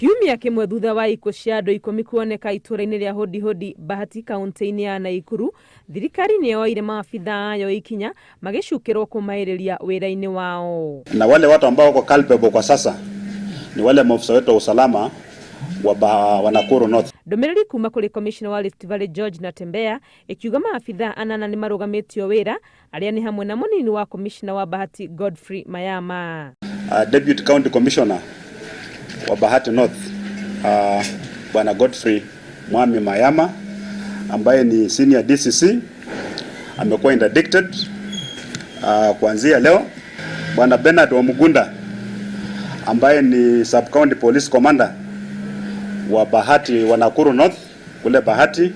Kiumia kĩmwe thutha wa ikuũ cia andũ 10 kuoneka itũũra-inĩ rĩa Hodi Hodi, Bahati, kaunti-inĩ ya Naikuru, thirikari nĩ yoeire maabithaa ayo ikinya magĩcukĩrwo kũmaĩrĩria wĩra-inĩ wao. Na wale watu ambao wako culpable kwa sasa ni wale maofisa wetu wa usalama wa Nakuru North. Ndũmĩrĩri kuma kũrĩ Commissioner wa Rift Valley George Natembeya ĩkiuga maabithaa anana nĩ marũgamĩtio wĩra arĩa nĩ hamwe na mũnini wa Commissioner wa Bahati Godfrey Mayama. Deputy County Commissioner wa Bahati North Bwana Godfrey Mwami Mayama ambaye ni senior DCC amekuwa interdicted kuanzia leo. Bwana Bernard Wamugunda ambaye ni Sub County Police Commander wa Bahati wa Nakuru North kule Bahati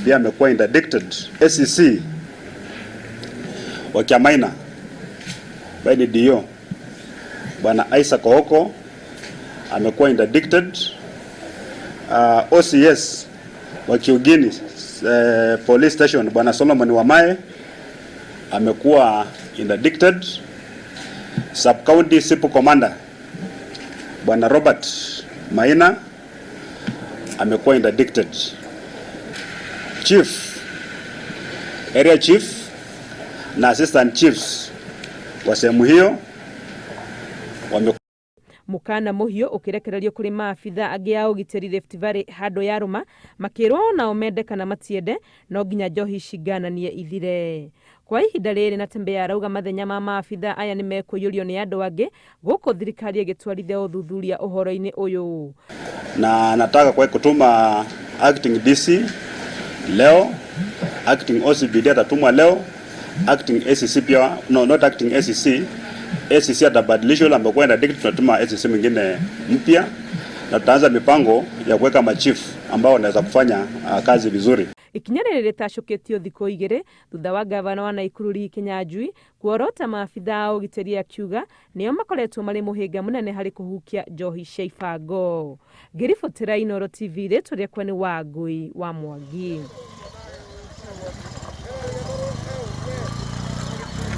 pia amekuwa interdicted. ACC wa Kiamaina ambaye ni DO Bwana Isaac Ooko amekuwa interdicted. OCS wa Kiugini Police Station Bwana Solomon Wamae amekuwa interdicted. Sub County Sipu Commander Bwana Robert Maina amekuwa interdicted. Chief, Area Chief na Assistant Chiefs wa sehemu hiyo wame Mukana muhiũ ũkĩrekererio kũrĩ maabitha angĩ a ũgitĩri Rift Valley handũ yarũma makĩrwo onao mende kana matiende no nginya njohi cingananie ithire. Kwa ihinda rĩrĩ Natembeya arauga mathenya ma maabitha aya nĩ mekũiyũrio nĩ andũ angĩ gũkũ thirikari ĩgĩtwarithia ũthuthuria ũhoro-inĩ ũyũ. Na nataka kwa kutuma acting DC leo, acting OCPD atatumwa leo, acting ACC pia, no, not acting ACC, ACC atabadilishwa yule ambaye interdicted, tunatuma ACC mwingine mpya na tutaanza mipango ya kuweka machief ambao wanaweza kufanya kazi vizuri. Ikinya rĩrĩ rĩtacũkĩtio thikũ 2 thutha wa gavana wa Naikuru Lee Kinyanjui kuorota maabitha a ũgitĩri akiuga nĩo makoretwo marĩ mũhĩnga mũnene harĩ kũhukia njohi cia ibango. Ngĩribotera Inooro TV, rĩtwa rĩakwa nĩ Wangui wa Mwangi.